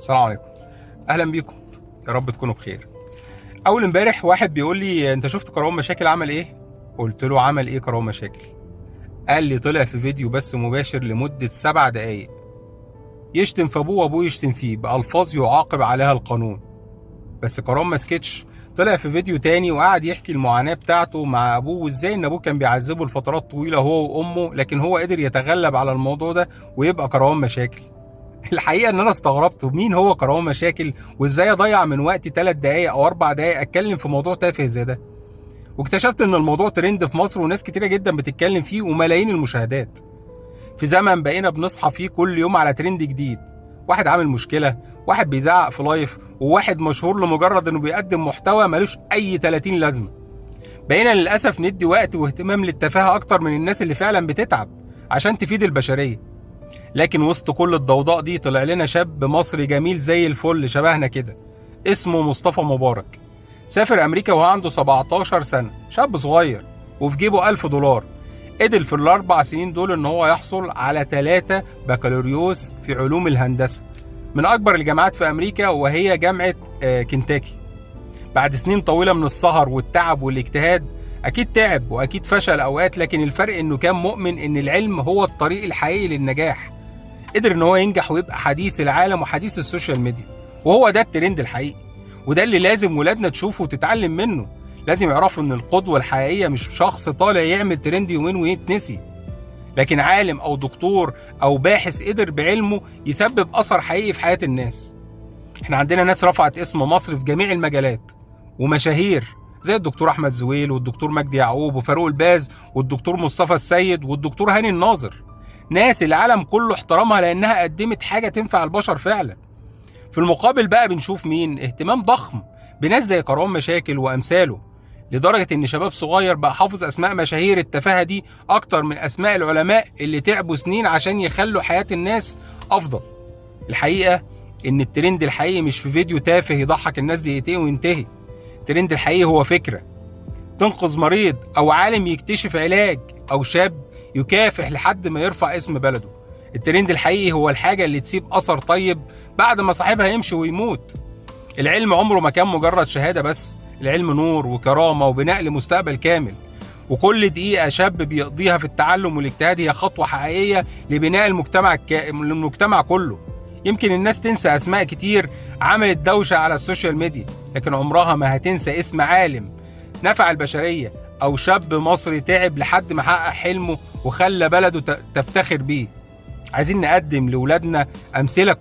السلام عليكم، اهلا بيكم، يا رب تكونوا بخير. اول امبارح واحد بيقول لي انت شفت كروان مشاكل عمل ايه؟ قلت له عمل ايه كروان مشاكل؟ قال لي طلع في فيديو بس مباشر لمدة 7 دقايق يشتم في ابوه وابوه يشتم فيه بألفاظ يعاقب عليها القانون. بس كروان ما سكتش، طلع في فيديو تاني وقعد يحكي المعاناة بتاعته مع ابوه وازاي ان ابوه كان بيعذبه لفترات طويلة هو وامه، لكن هو قدر يتغلب على الموضوع ده ويبقى كروان مشاكل. الحقيقة ان انا استغربت مين هو كروان مشاكل وازاي اضيع من وقتي 3 دقايق او 4 دقايق اتكلم في موضوع تافه زي ده. واكتشفت ان الموضوع ترند في مصر وناس كتيرة جدا بتتكلم فيه وملايين المشاهدات. في زمن بقينا بنصحى فيه كل يوم على ترند جديد، واحد عامل مشكلة، واحد بيزعق في live، وواحد مشهور لمجرد انه بيقدم محتوى ملوش اي 30 لازمة. بقينا للأسف ندي وقت واهتمام للتفاهة اكتر من الناس اللي فعلا بتتعب عشان تفيد البشرية. لكن وسط كل الضوضاء دي طلع لنا شاب مصري جميل زي الفل شبهنا كده، اسمه مصطفى مبارك. سافر امريكا وهو عنده 17 سنة، شاب صغير وفي جيبه $1000. قدر في ال4 سنين دول ان هو يحصل على 3 بكالوريوس في علوم الهندسة من اكبر الجامعات في امريكا، وهي جامعة كنتاكي. بعد سنين طويلة من السهر والتعب والاجتهاد، اكيد تعب واكيد فشل اوقات، لكن الفرق انه كان مؤمن ان العلم هو الطريق الحقيقي للنجاح. قدر ان هو ينجح ويبقى حديث العالم وحديث ال social media، وهو ده الترند الحقيقي، وده اللي لازم ولادنا تشوفه وتتعلم منه. لازم يعرفوا ان القدوة الحقيقية مش شخص طالع يعمل ترند يومين ويتنسي، لكن عالم او دكتور او باحث قدر بعلمه يسبب اثر حقيقي في حياة الناس. احنا عندنا ناس رفعت اسم مصر في جميع المجالات ومشاهير زي الدكتور احمد زويل والدكتور مجدي يعقوب وفاروق الباز والدكتور مصطفى السيد والدكتور هاني الناظر، ناس العالم كله احترمها لانها قدمت حاجة تنفع البشر فعلا. في المقابل بقى بنشوف مين؟ اهتمام ضخم بناس زي كروان مشاكل وامثاله، لدرجة ان شباب صغير بقى حافظ اسماء مشاهير التفاهة دي اكتر من اسماء العلماء اللي تعبوا سنين عشان يخلوا حياة الناس افضل. الحقيقة ان الترند الحقيقي مش في فيديو تافه يضحك الناس دقيقتين وينتهي. الترند الحقيقي هو فكرة تنقذ مريض، او عالم يكتشف علاج، او شاب يكافح لحد ما يرفع اسم بلده. الترند الحقيقي هو الحاجة اللي تسيب أثر طيب بعد ما صاحبها يمشي ويموت. العلم عمره ما كان مجرد شهادة بس، العلم نور وكرامة وبناء لمستقبل كامل. وكل دقيقة شاب بيقضيها في التعلم والاجتهاد هي خطوة حقيقية لبناء المجتمع كله. يمكن الناس تنسى أسماء كتير عملت دوشة على ال social media، لكن عمرها ما هتنسى اسم عالم نفع البشرية أو شاب مصري تعب لحد ما حقق حلمه وخلى بلده تفتخر بيه. عايزين نقدم لولادنا أمثلة